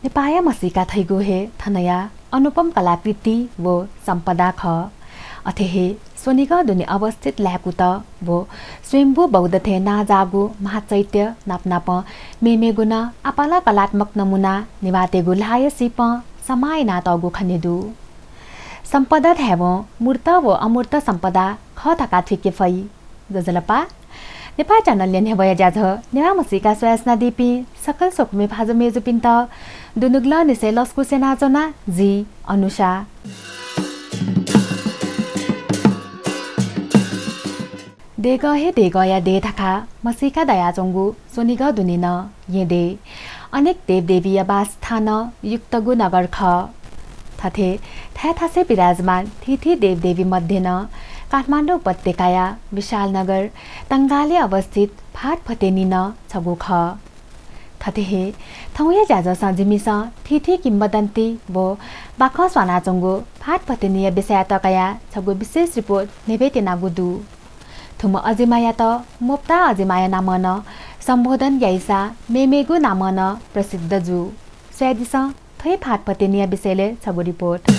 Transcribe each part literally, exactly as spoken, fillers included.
नेपाःया म्हसीका धइगु हे थनया अनुपम कलाकृति व सम्पदा खः। अथे हे स्वनिगः दुने अवस्थित ल्हाय्कुत व स्वयम्भू बौद्ध थें नांजाःगु महाचैत्य नापनापं मेमेगु नं आपालं कलात्मक नमुना नेवाःतय्गु ल्हाःया सीपं समाः यानातःगु खने दु। सम्पदा धायेवं मूर्त व अमूर्त सम्पदा खः धकाः थुइके फइ। ज्वजलपा। नेपाः च्यानलया न्ह्यब्वया ज्याझ्वः नेवाः म्हसीका स्वयाच्वनादीपिं सकल स्वकुमि भाजु मय्जुपिन्त दुनुगलंनिसें लसकुस यानाच्वना, जि अनुषा। देगः हे देगःया देय् धकाः म्हसीका दयाच्वंगु स्वनिगः दुने नं येँ देय्। अनेक देवदेवीया बासस्थानं युक्तगु नगर खः। थथे थाय् थासय् विराजमान थीथी देवदेवी मध्ये नं काठमाडौं उपत्यकाया विशाल नगर तंगालय् अवस्थित भाटभटेनी नं छगू खः। थथे हे थौंया ज्याझ्वलय् जिमिसं थीथी किंवदन्ती व बाखं स्वानाच्वंगु भाटभटेनीया विषययात कयाः छगू विशेष रिपोर्ट न्ह्यब्वयेत्यनागु दु। थुम्ह अजिमायात मोपता अजिमाया नामं नं सम्बोधन याइसा मेमेगु नामं नं प्रसिद्ध जू। स्वयादिसँ, थ्व हे भाटभटेनीया विषयलय् छगू रिपोर्ट।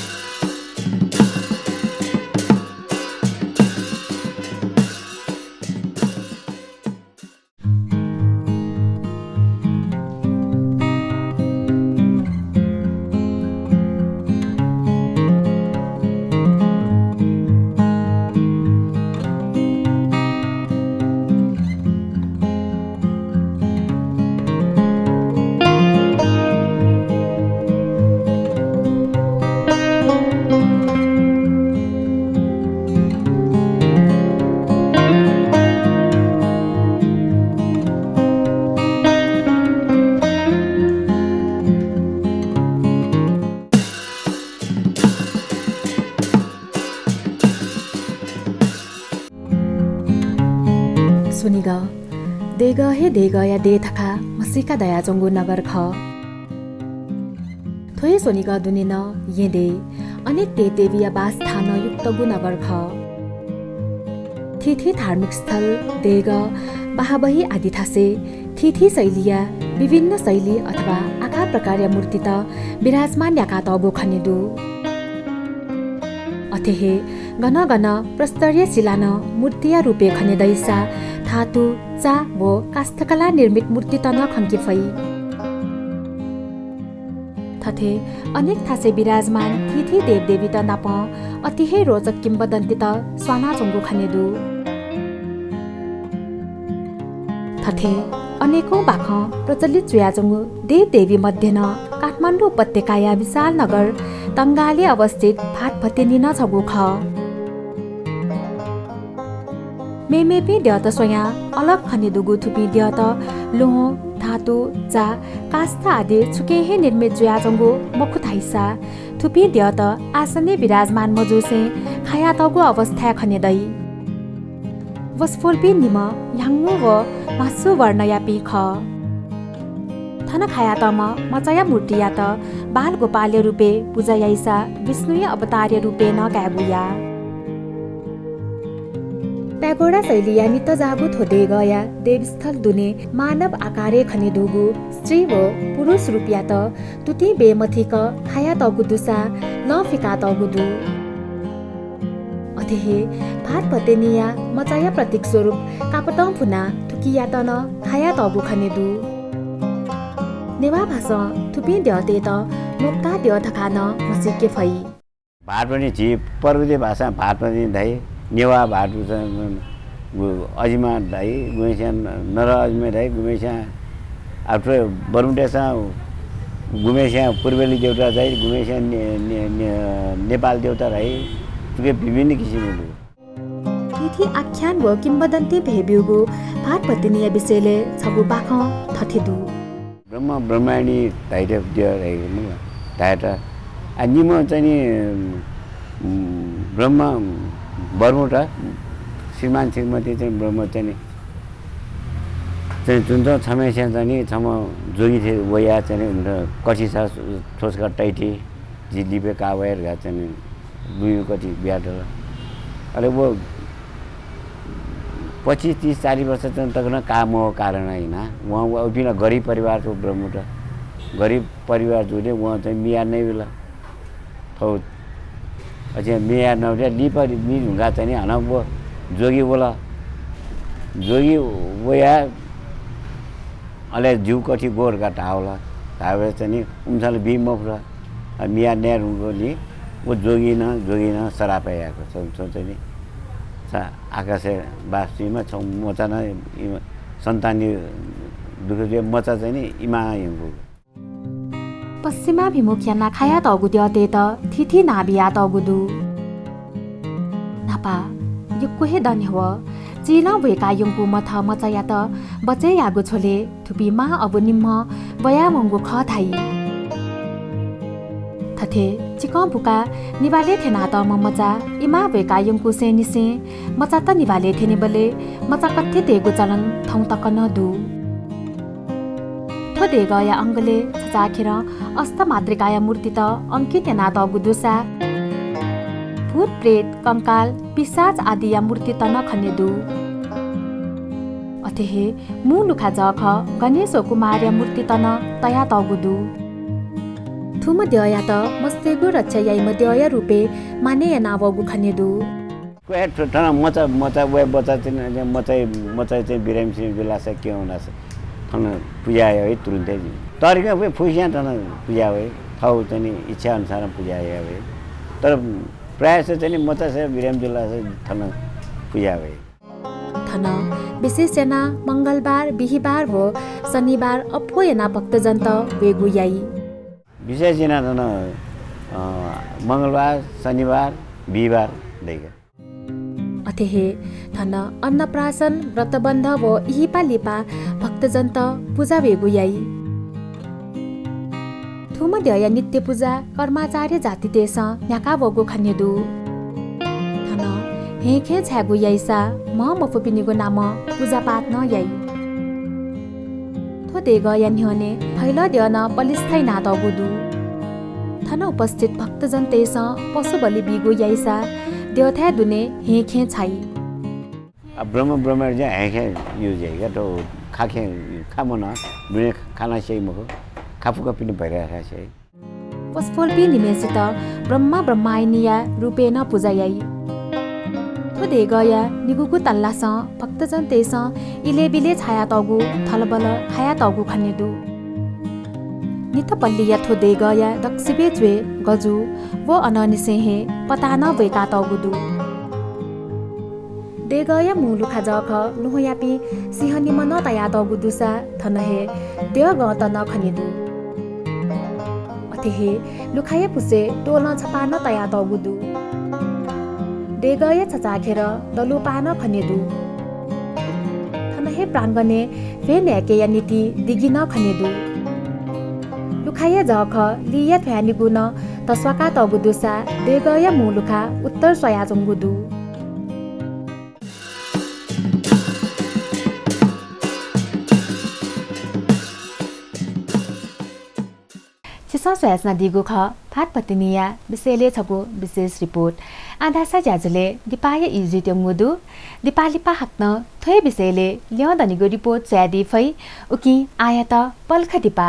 स्वनिगः, देगः हे देगःया देय् धकाः म्हसीका दयाच्वंगु नगर खः। थ्व हे स्वनिगः दुने नं येँ देय्, अनेक देवदेवीया बासस्थानं युक्तगु नगर खः। थीथी धार्मिक स्थल, देगः, बहाबही आदि थासय् थीथी शैलीया विभिन्न शैली अथवा आकार प्रकारया मूर्तित विराजमान याकातःगु खने दु। अथे हे गन गन प्रस्तरीय शिला नं मूर्तिया रूपय् खने दइसा धातु, चा व काष्ठकला निर्मित मूर्तित नं खंके फइ। थथे अनेक थासय् विराजमान थीथी देवदेवीत नापं अति हे रोचक किंवदन्तीत स्वानाच्वंगु खने दु। थथे अनेकौं बाखं प्रचलित जुयाच्वंगु देवदेवी मध्ये नं काठमाडौं उपत्यकाया विशाल नगर तंगालय् अवस्थित भाटभटेनी नं छगू खः। मेमेपिं द्यःत स्वयां अलग खने दुगु थुपिं द्यःत ल्वहं, धातु, चा, काष्ठ आदि छुकिं हे निर्मित जुयाच्वंगु मखु धाइसा थुपिं द्यःत आसनय् विराजमान मजूसें खायातःगु अवस्थाय् खने दइ। वसपोलपिं निम्ह ह्याउँगु व म्हासु वर्णयापिं खः। थन खायातःम्ह मचाया मूर्तियात बालगोपालया रूपय् पुजा याइसा विष्णुया अवतारया रूपय् नं कायेगु याः। प्यागोडा शैलीया नितजाःगु थ्व देगःया देवस्थल दुने मानव आकारय् खने दुगु स्त्री व पुरुष रूपयात तुतिं बे मथीक खायातःगु दुसा लं फिकातःगु दु। अथे हे भाटभटेनीया मचाया प्रतीक स्वरूप कापतं फुनाः थुकियात नं खायातःगु खने दु। नेवाः भासं थुपिं द्यःतय्त मोक्ता द्यः धकाः नं म्हसीके फइ। भातपानी झी पर्वतीय भाषां भातपानी धाइ, नेवाः भात अजिमा धाइ, गुम्हेस्यां नरः अजिमा धाइ, गुम्हेस्यां आः थ्व बर्मुदेशं गुम्हेस्यां पूर्वेली देवता धाइ, गुम्हेस्यां ने-, ने-, ने-, नेपाल देवता धाइ, थुके विभिन्न किसिमं दु। थीथी आख्यान व किंवदन्ती भ्वय् ब्यूगु भातपत्तिनीया विषयलय् छगू बाखं थथे दु। ब्रह्म ब्रह्मायणी धाइत द्यः धाइ, धाइत। आ, निम्ह चाहिँ नि, उम्, ब्रह्म बर्मुत, श्रीमान श्रीमती चाहिँ ब्रह्म चाहिँ नि, चाहिँ जुन चाहिँ छम्हस्यां चाहिँ नि, छम्ह जोगी थें वयाः चाहिँ नि, उन्त कथि छ, थ्व छकः तइति, जि लिपा का वये धकाः चाहिँ नि, बुँइ कथि बियातल। अले व पच्चिस, तीस, चालिस वर्ष चाहिँ तक नं का मवः कारण हिना। वं, व उपिं ला गरिब परिवार थ्व ब्रह्मुत। गरिब परिवार जूगुलिं वं चाहिँ मिया नइबिल। थौ अथे मिया नबिल, लिपा मि धुंकाः चाहिँ नि हानं व जोगी वल। जोगी वयाः अले जिगु कथि ग्व धकाः धाःवल। धाःबलय् चाहिँ नि उमिसं ला बी मफुत। अ, मिया नये धुंकूगुलिं व जोगिनं, जोगिनं सराप यायेक छ, छ चाहिँ नि छ आकाशय् बास जुइमा, छ मचा नं इमा सन्तानया दुःख जुयाः मचा चाहिँ नि इमाः यंकूगु। पश्चिमाभिमुख यानाः खायातःगु द्यःतय्त थीथी नां बियातःगु दु। न्हापा यक्व हे दँ न्ह्यवः चिलं भ्वय्काः यंकूम्ह थः मचायात बचय् याःगु झ्वलय् थुपिं मां अबु निम्हं ब्वयावंगु खः धाइ। थथे चिकं बुकाः निभालय् थ्यनातःम्ह मचा इमाः ब्वय्काः यंकूसेंनिसें मचात निभालय् थ्यनेबलय् मचा कथ्य तयेगु चलन थौं तक नं दु। थ्व देगःया अंगलय् छचाःखेरं अष्टमातृकाया मूर्तित अंकित यानातःगु दुसा भूत, प्रेत, कंकाल, पिशाच आदिया मूर्तित नं खने दु। अथे हे मू लुखा जःखः गणेश व कुमारया मूर्तित नं तयातःगु दु। थुम्ह द्यःयात मस्तय्गु रक्षा याइम्ह द्यःया रूपय् मानय् यानावःगु खने दु। व हे थ्व थन मचा, मचा, व हे मचा चाहिँ, मचा, मचा चाहिँ बिरामी सिरामी जुलासा के हुनासा थन पुजा याइ तुरुन्तै जि। तरिका व फुसियां थन पुजा याइ, थौ चाहिँ नि इच्छा अनुसार पुजा याइ। तर प्रायः चाहिँ नि मचा से बिरामी जुलासा थन पुजा याइ। थन विशेष यानाः मंगलबार, बिहिबार व शनिबार अप्वः यानाः भक्तजनत वयेगु याइ। विशेष यानाः थन, अ, मंगलबार, शनिबार, बिहिबार दइगु। अथे हे थन अन्नप्राशन, व्रतबन्ध व इहिपा लिपा भक्तजनत पुजा वयेगु याइ। थुम्ह द्यःया नित्य पुजा कर्माचार्य जातितय्सं न्ह्याकावःगु खने दु। थन हेँखेँ छायेगु याइसा म्ह मफुपिनिगु नामं पुजापाठ नं याइ। थ्व देगःया न्ह्यःने फैलः द्यः नं पलिस्था यानातःगु दु। थन उपस्थित भक्तजनतय्सं पशु बलि बीगु याइसा द्यःथाय् दुने हेँखेँ छाइ। आ, ब्रह्म, ब्रह्म ज्या हेँखेँ यु ज्या का, तो खाखेँ खा मन, दुने खाना स्याइ मखु, खाफुक पिने भैरा खा स्याइ। पसपोलपिं निम्हेसित ब्रह्मा ब्रह्मायणीया रूपय् नं पुजा याइ। थ्व देगःया निगूगु तल्लासं भक्तजनतय्सं इलय् बिलय् छायातःगु थलबल खायातःगु खने दु। नितपल्लीया थ्व देगःया दक्वसिबय् च्वय् गजू व अनंनिसें हे पताः नं ब्वय्कातःगु दु। देगःया मू लुखा जःखः लुँहयापिं सिंहनिम्ह नं तयातःगु दुसा थन हे द्यःगंत नं खने दु। अथे हे लुखाया पुसय् तोलं छपाः नं तयातःगु दु। देगःया छचाःखेर दलुपाः नं खने दु। थन हे प्राङ्गणय् भ्वय् न्ह्याकेया निंतिं दिगि नं खने दु। लुखाया जःखः लिया थ्वयानिगु नं धस्वाकातःगु दुसा देगःया मू लुखा उत्तर स्वयाच्वंगु दु। छिसं स्वयाच्वनादीगु खः भातपत्तिनीया विषयलय् छगू विशेष रिपोर्ट। आः धाःसा ज्याझ्वलय् दिपाया ई जुइत्यंगु दु। दिपा लिपा हाकनं थ्व हे विषयलय् ल्यं दनिगु रिपोर्ट स्वयादी फइ। उकिं आःयात पलख दिपा।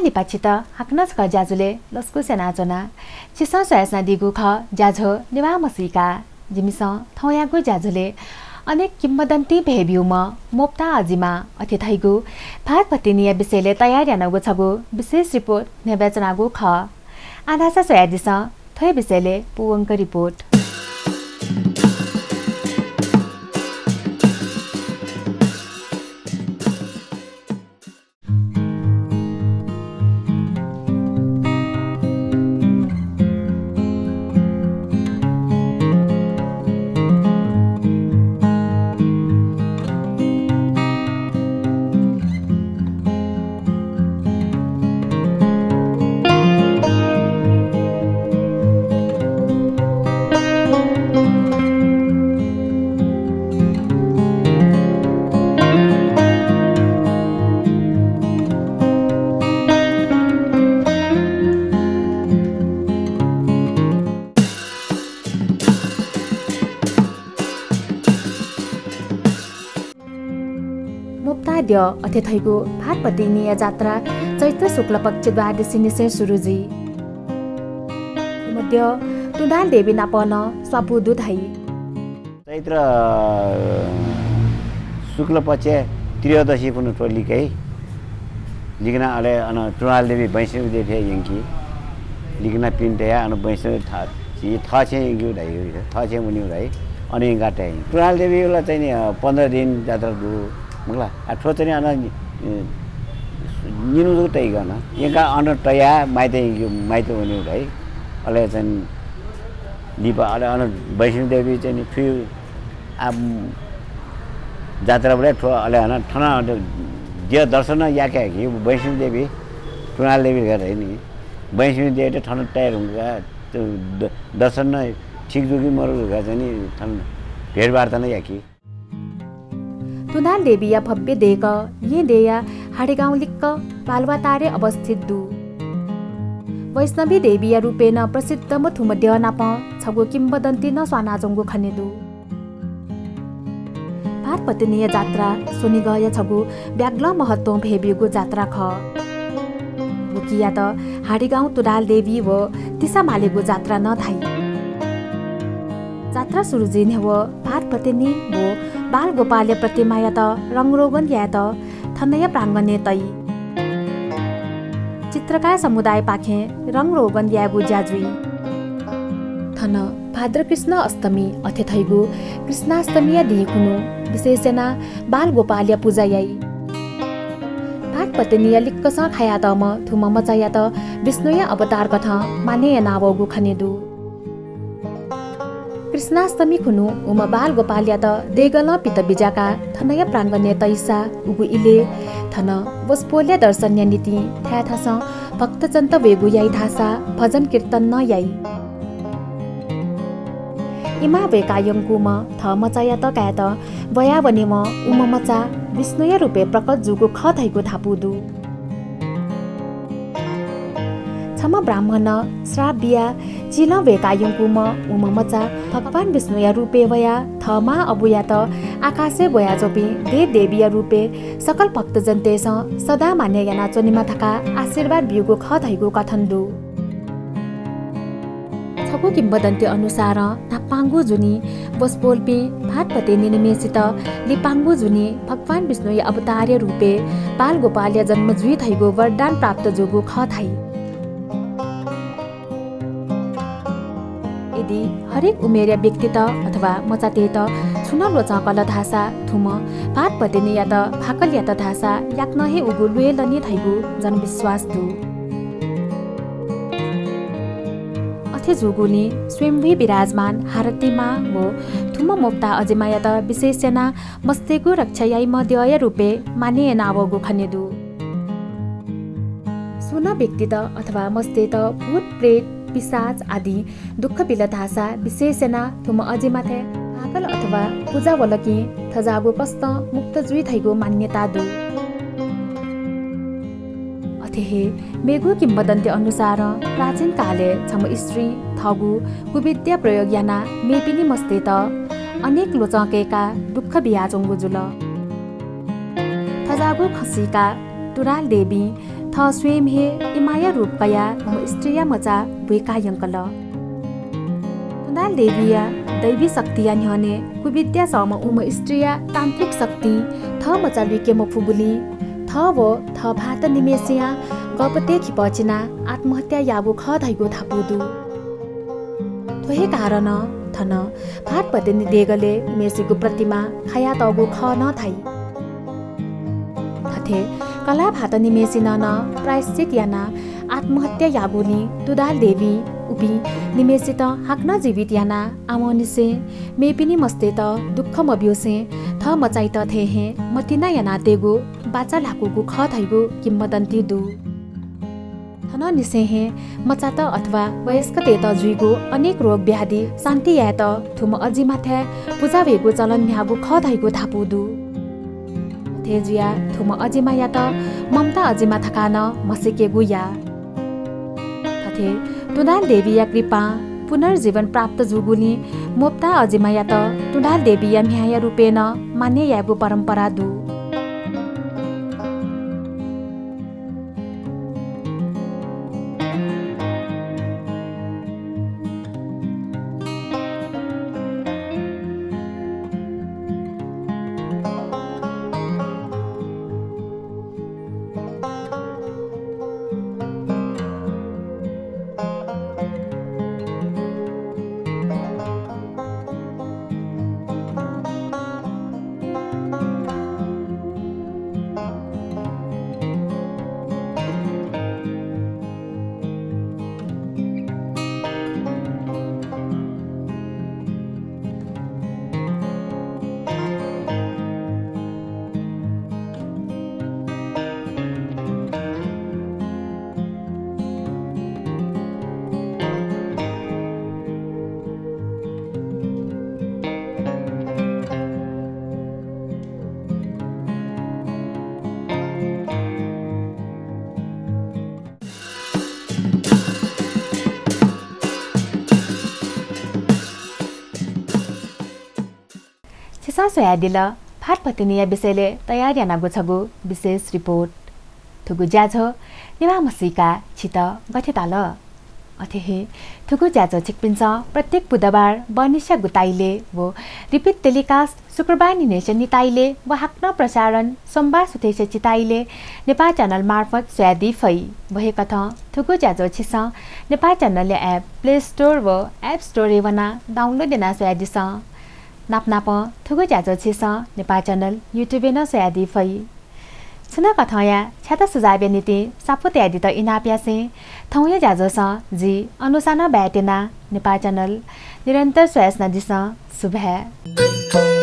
लिपा छितः हाकनं छकः ज्याझ्वलय् लसकुस यानाच्वना। छिसं स्वयाच्वनादीगु खः ज्याझ्वः नेवाः म्हसीका। जिमिसं थौंयागु ज्याझ्वलय् अनेक किंवदन्ती भेब्यूम्ह मोप्ता अजिमा अथे धइगु भात भतिनीया विषयलय् तयार यानागु छगू विशेष रिपोर्ट न्ह्यब्वयाच्वनागु खः। आः धाःसा स्वयादिसँ, थ्व हे विषयलय् पूवंक रिपोर्ट। मोप्ता द्यः अथे धइगु भात भतिनीया जात्रा चैत्र शुक्ल पक्ष द्वादशीनिसें सुरु जुइ। थुम्ह द्यः तुनाल देवी नाप नं स्वापू दु धाइ। चैत्र शुक्ल पक्ष त्रयोदशी खुन्हु थ्व लिकाइ। लिकना अले अन तुनाल देवी वैष्णवी देवी थें यंकी। लिकना पिने तयाः अन वैष्णवी थ-, झी थःछेँ यंकीगु धाइ, थःछेँ वनीगु धाइ। अन यंकाः तये। तुनाल देवीया ला चाहिँ नि, अ, पन्ध्र दिन जात्रा दु, मखु ला। आ, थ्व चाहिँ नि अन, अ, निन्हु जक तइगु अन। यंकाः अन तयाः माइत यंकीगु, माइत वनीगु धाइ। अले चाहिँ लिपा अले अन वैष्णवी देवी चाहिँ नि थुइ आ, जात्राबलय् थ्व अले अन थन द्यः दर्शन याके कि वैष्णवी देवी तुनाल देवी धकाः धाइ नि। वैष्णवी देवी त थन तये धुंकाः द-, दर्शन नं ठीक जू कि मरु धुंकाः चाहिँ नि थन भेटवार्ता नं याकी। तुनाल देवीया भव्य देगः येँ देय्‌या हाडेगाउँ लिक्क बालुवाटारय् अवस्थित दु। वैष्णवी देवीया रूपय् नं प्रसिद्ध थुम्ह द्यः नाप छगू किंवदन्ती नं स्वानाच्वंगु खने दु। भात भतिनीया जात्रा स्वनिगःया छगू ब्याग्लं महत्वं भय्‌ब्यूगु जात्रा खः। उकियात हाडेगाउँ तुनाल देवी व तिसा मालेगु जात्रा नं धाइ। जात्रा सुरु जुइ न्ह्यः भात भतिनी व बालगोपालया प्रतिमायात रंगरोगन यायेत थनया प्राङ्गणय् तइ। चित्रकार समुदायपाखें रंगरोगन यायेगु ज्या जुइ। थन भाद्र कृष्ण अष्टमी अथे धइगु कृष्णाष्टमीया दिं खुन्हु विशेष यानाः बालगोपालया पुजा याइ। भात भतिनीया लिक्कसं खायातःम्ह थुम्ह मचायात विष्णुया अवतार कथं मानय् यानावःगु खने दु। कृष्णाष्टमी खुन्हु उम्ह बालगोपालयात देगलं पित बिज्याकाः थनया प्राङ्गणय् तइसा उगु इलय् थन वसपोलया दर्शनया निंतिं थाय् थासं भक्तजनत वयेगु याइ धाःसा भजन कीर्तन नं याइ। इमा वय्‌काः यंकूम्ह थः मचायात कायेत ब्वयावनेवं उम्ह मचा विष्णुया रूपय् प्रकट जूगु खः धइगु धापू दु। छम्ह ब्राह्मणं श्राप बियाः चिलं वय्‌काः यंकूम्ह उम्ह मचा भगवान विष्णुया रूपय् वयाः थः मां अबुयात आकाशय् ब्वयाच्वंपिं देवदेवीया रूपय् सकल भक्तजनतय्‌सं सदां मानय् यानाच्वनेमा धकाः आशीर्वाद ब्यूगु खः धइगु कथन दु। छगू किंवदन्ती अनुसारं न्हापांगु जुनिं वसपोलपिं भात भतिनी निम्हय्‌सित लिपांगु जुनिं भगवान विष्णुया अवतारया रूपय् बालगोपालया जन्म जुइ धइगु वरदान प्राप्त जूगु खः धाइ। यदि हरेक उमेरया व्यक्तित अथवा मचातय्‌त छुं नं ल्वचं कल धाःसा थुम्ह भात भतिनीयात भाकल यात धाःसा याकनं हे उगु ल्वय् लनी धइगु जनविश्वास दु। अथे जूगुलिं स्वयम्भुइ विराजमान हारती मां व थुम्ह मोप्ता अजिमायात विशेष यानाः मस्तय्‌गु रक्षा याइम्ह द्यःया रूपय् मानय् यानावःगु खने दु। सुं नं व्यक्तित अथवा मस्तय्‌त भूत, प्रेत, पिशाच आदिं दुःख बिल धाःसा विशेष यानाः थुम्ह अजिमाथाय् भाकल अथवा पुजा वल कि थज्याःगु कष्टं मुक्त जुइ धइगु मान्यता दु। अथे हे मेगु किंवदन्ती अनुसारं प्राचीन कालय् छम्ह स्त्रीं थःगु कुविद्या प्रयोग यानाः मेपिनि मस्तय्‌त अनेक ल्वचं कय्‌काः दुःख बियाच्वंगु जुल। थज्याःगु खँ सीकाः तुनाल देवीं थः स्वयेम्ह हे इमाया रूप कयाः उम्ह स्त्रीया मचा बुइकाः यंकल। तुँडाल देवीया दैवी शक्तिया न्ह्यःने कुविद्या सःम्ह उम्ह स्त्रीया तान्त्रिक शक्तिं थः मचा लुइके मफुगुलिं थः व थः भाःत निम्हेसियां गःपतय् खिपः चिनाः आत्महत्या याःगु खः धइगु धापू दु। थ्व हे कारणं थन भाःत भतिनी देगलय् इम्हेसिगु प्रतिमा खायातःगु खः नं धाइ। थथे कलाः भाःत निम्हेसिनं नं प्रायश्चित यानाः आत्महत्या याःगुलिं तुँडाल देवीं उपिं निम्हेसित हाकनं जीवित यानाः आवंनिसें मेपिनि मस्तय्त दुःख मब्यूसें थः मचाइत थें हे मतिना यानातयेगु बाचा ल्हाकूगु खः धइगु किंवदन्ती दु। थनंनिसें हे मचात अथवा वयस्कतय्त जुइगु अनेक रोग व्याधि शान्ति यायेत थुम्ह अजिमाथाय् पुजा वयेगु चलन न्ह्याःगु खः धइगु धापू दु। अथे जुयाः थुम्ह अजिमायात ममता अजिमा धकाः नं म्हसीकेगु याः। थथे तुँडाल देवीया कृपां पुनर्जीवन प्राप्त जूगुलिं मोप्ता अजिमायात तुँडाल देवीया म्ह्याय्‌या रूपय् नं मान्य यायेगु परम्परा दु। छिसं स्वयादिल भाःत भतिनीया विषयलय् तयार यानागु छगू विशेष रिपोर्ट। थुगु ज्याझ्वः नेवाः म्हसीका छित गथे ताल? अथे हे थुगु ज्याझ्वः छिकपिन्सं प्रत्येक बुधबार बहनिसिया गुताइले व repeat telecast शुक्रबार न्हिनय्‌सिया निताइले व हाकनं प्रसारण सोमबार सुथय्‌सिया चिताइले नेपाः च्यानल मार्फत स्वयादी फइ। व हे कथं थुगु ज्याझ्वः छिसं नेपाः च्यानलया app Play Store व App Store-य् वनाः download यानाः स्वयादिसँ। नापनापं थुगु ज्याझ्वः छिसं नेपाः च्यानल YouTube-य् नं स्वयादी फइ। छुं नं कथंया छ्याता सुझावया निंतिं सापु तयादीत इनाप यासें थौंया ज्याझ्वलय् जि अनुषां बाय् त्यना। नेपाः च्यानल निरन्तर स्वयाच्वनादिसँ। सुभाय्।